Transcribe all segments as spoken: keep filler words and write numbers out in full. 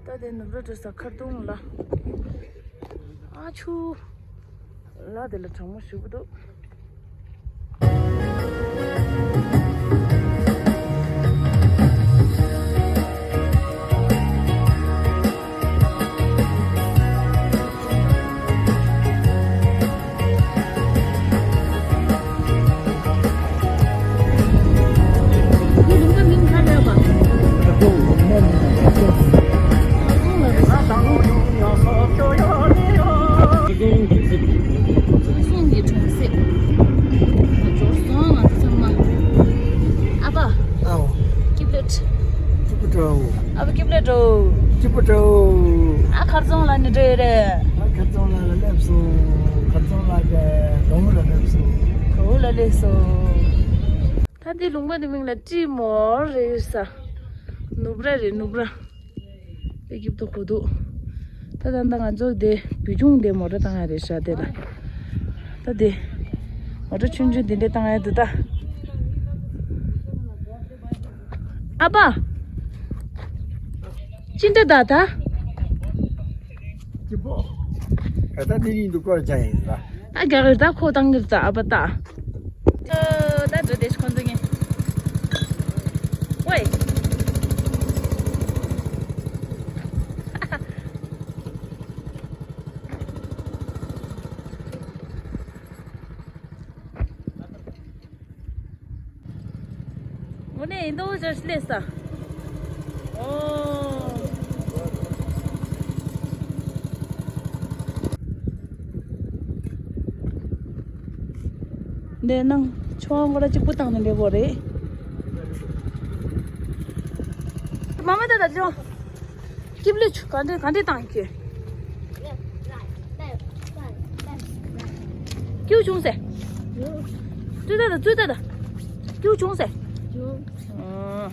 ད་དེ་ནུབ་ར་འགྲོ་ས་ཁར་རྡུང་ལ། ཨ་ཆུ། ལ་དེ་ལ་གྲང་མོ་ཞུ་གི་འདུག་ཨ་ཕ། ཨའོ། སྐྱིད་པོ་འགྲོ། སྐྱིད་པོ་འགྲོ། ཨ་ཕ་སྐྱིད་པོ་འགྲོ། སྐྱིད་པོ་འགྲོ། ཨ་མཁར་རྫོང་ལ་ནི་འགྲོ་ཡོད་རེད། ཨ་མཁར་རྫོང་ལ་ལ་སླེབས་སོང་། མཁར་རྫོང་ལ་ག་དོང་ལ་སླེབས་སོང་། དོང་ལ་སླེབས་སོང་། ད་འདི་ལུང་པ་འདི་མིང་ལ་ཀྲི་མོར་རེད་ས། ནུབ་ར་རེད་ནུབ་ར། དེ་སྐྱིད་པོ་གོ་འདུག་ད་ད་ད་ང་ཚོ་དེ་བུ་ཆུང་དེ་མོ་ཊ་བཏང་ཡ་རེད་ཤག་དེ་ལ། ད་དེ་མོ་ཊ་ཆུང་ཆུང་དེ་འདྲས་བཏང་ཡ་འདུག་ད། ཨ་ཕ། ཅི་འདྲ་ད་ད། སྐྱིད་པོ། ད་ལྟ་དེ་རིང་འདུག་སྐོར་བྱ་ཡིན་ལ། ད་རྒྱ་གར་ད་ཁོ་བཏང་གིར་ད་ཨ་ཕ་ད། ཨོ་ད་འགྲོ་དེ་ཁོང་ཚོ་ངས། ཝེ། དངོས་གནས་ཡིན་དོ་ཅོ་ཤི་ལེ་ས། ཨོ། འདི་ནང་ཆུང་ང་ར་གཅིག་པུ་བཏང་ནས་འདྲེ་གོ་རེད། མ་མ་ད་ད་ཅོ། སྐྱིབས་ལེ་ཆུ་ག་འདྲེ་ག་འདྲེ་བཏང་གི། སྐྱིའུ་བྱུང་ཟེ། ཙུ་ད་ད་ཙུ་ད་ད། སྐྱིའུ་བྱུང་ཟེ། ཨོ།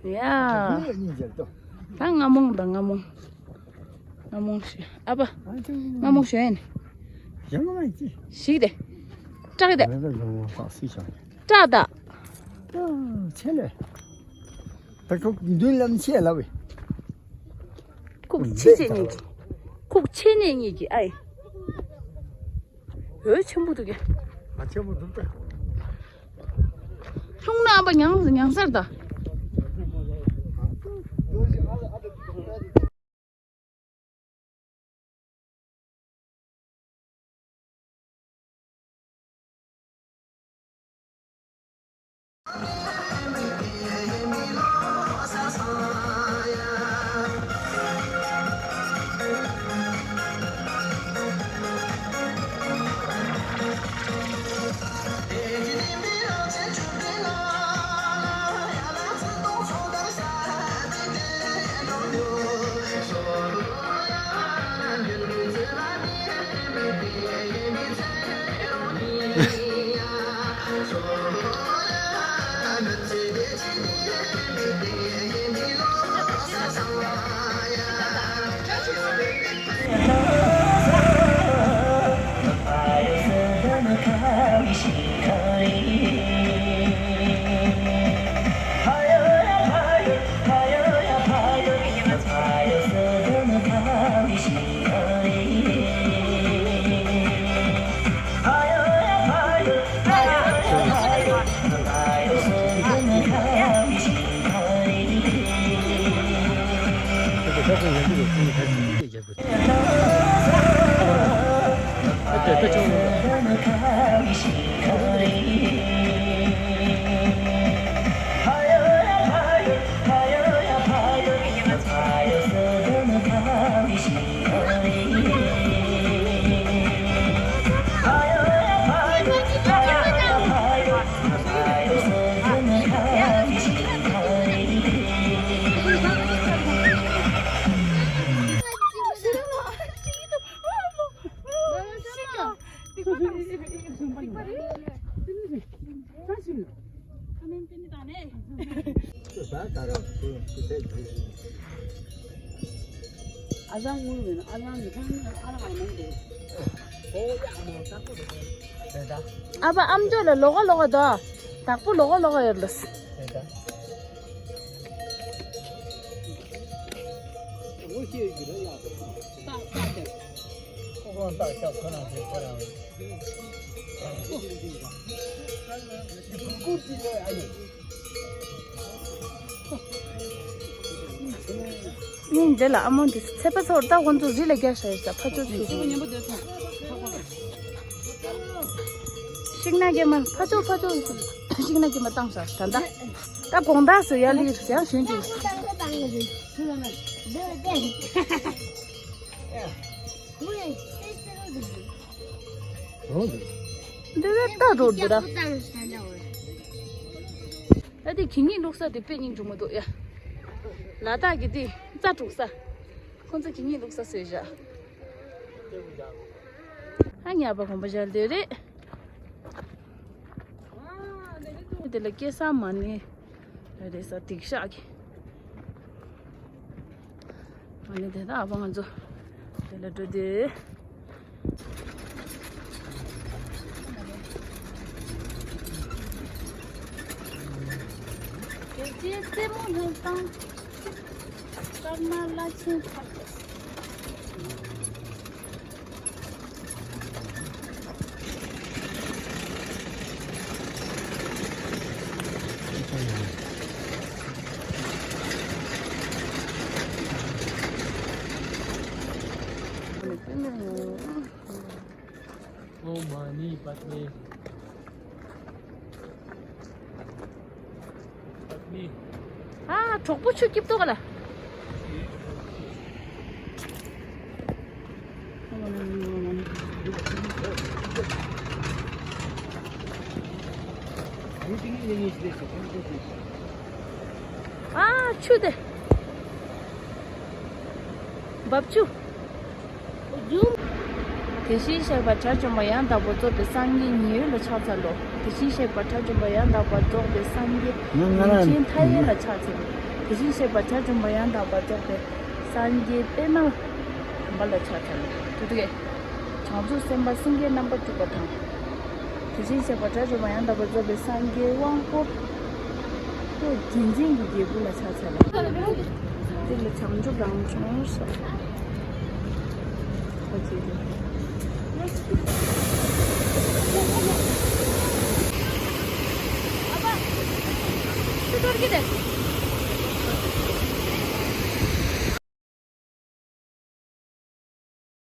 ཡ། ད་རྔ་མོང་ད་རྔ་མོང་། རྔ་མོང་ཞུ། ཨ་ཕ། རྔ་མོང་ཞུ་ཡན། ཞིག་དེ། སྐྲག་དེ། སྐྲག་ད། ཆེ་ལེ། ད་ཁོ་མདུན་ལམ་ཆེ་ལ་བས། ཁུག་ཆེ་ཆེ་གཉིས་ཀྱི། ཁུག་ཆེ་ནས་གཉིས་ཀྱི་ཨའི། འོད་ཆེན་པོ་འདུག་གས། ཨ་ཆེན་པོ་འདུག་གས། ལྷུང་ན་ཨ་ཕ་མྱང་མྱང་སར་ད། ཨ་ཕ་ཨམ་ཅོག་ལ་ལོག་ག་ལོག་ག་དོ། དྭགས་པོ་ལོག་ག་ལོག་ག་ཡོད་ལ། ངས་འདི་ལ་ཨ་མོ་འདི་ཚེ་པ་ཚོར་ད་ཁོང་ཚོ་རི་ལ་རྒྱག་ཤ་ཡོད་ས་ཕ་ཚོ་ཚུ། ཤིང་ནགས་རྒྱ་མ་ཕ་ཚོ་ཕ་ཚོ་ཤིང་ནགས་རྒྱ་མ་བཏང་ཤག་ད་ད་ད་དགོང་དག་སུ་ཡར་ལི་ཡང་ཞོན་ཅིག་འདི་ད་ལྟ་འགྲོ་འདི་ར། ད་དེ་གི་ཉིན་བླུགས་ས་དེ་དཔེ་སྙིང་རྗེ་མོ་འདུག་ཡ། ལ་དྭགས་ཀྱི་དེ་རྩྭ་དྲུག་ས། ཁོང་ཚོ་གི་ཉིན་བླུགས་ས་བཟོས་བཞག་ཨ་ཉག་པ་གོམ་པ་བཞག་འདོད་རེད། དེ་ལ་སྐྱེ་ས་མ་ནི་རེད་ས་སྡིག་བཤགས་ཀྱི། ཨ་ནི་དེ་དག་ཨ་ཕ་ང་ཚོ་དེ་ལ་འགྲོ་དེ། རྒྱལ་སྤྱིའི་རྩེད་མོ་སློབ་སྟངས། ཀརྨ་བླ་ཆེན་ཕ། ཨོཾ་མ་ཎི་པདྨེ། པདྨེ། ཨ། གྲོགས་པོ་ཆུ་སྐྱིབས་ཏོག་ལ། ཨ། ཆུ་དེ། འབབ་ཆུ། དེ་བཞིན་གཤེགས་པ་དགྲ་བཅོམ་པ་ཡང་དག་པར་རྫོགས་པའི་སངས་རྒྱས་ཉི་འོད་ལ་ཕྱག་འཚལ་ལོ། དེ་བཞིན་གཤེགས་པ་དགྲ་བཅོམ་པ་ཡང་དག་པར་རྫོགས་པའི་སངས་རྒྱས་ཡུལ་ཅན་མཐའ་ཡས་ལ་ཕྱག་འཚལ་ལོ། དེ་བཞིན་གཤེགས་པ་དགྲ་བཅོམ་པ་ཡང་དག་པར་རྫོགས་པའི་སངས་རྒྱས་པདྨ་དམ་པ་ལ་ཕྱག་འཚལ་ལོ། དེ་དུ་གས། བྱང་ཆུབ་སེམས་དཔའ་སེང་གེ་རྣམ་པར་འཁྲུགས་པ་དང་། དེ་བཞིན་གཤེགས་པ་དགྲ་བཅོམ་པ་ཡང་དག་པར་རྫོགས་པའི་སངས་རྒྱས་དབང་པོ། ཁྱོད་བརྒྱ་བྱིན་གྱི་རྒྱལ་པོ་ལ་ཕྱག་འཚལ་ལོ། འདི་ལ་བྱང་ཆུབ་རང་བྱུང་ཟེར། ཨ་ཅེ་རེད། ཆུ་གཏོར་གྱི་རེད།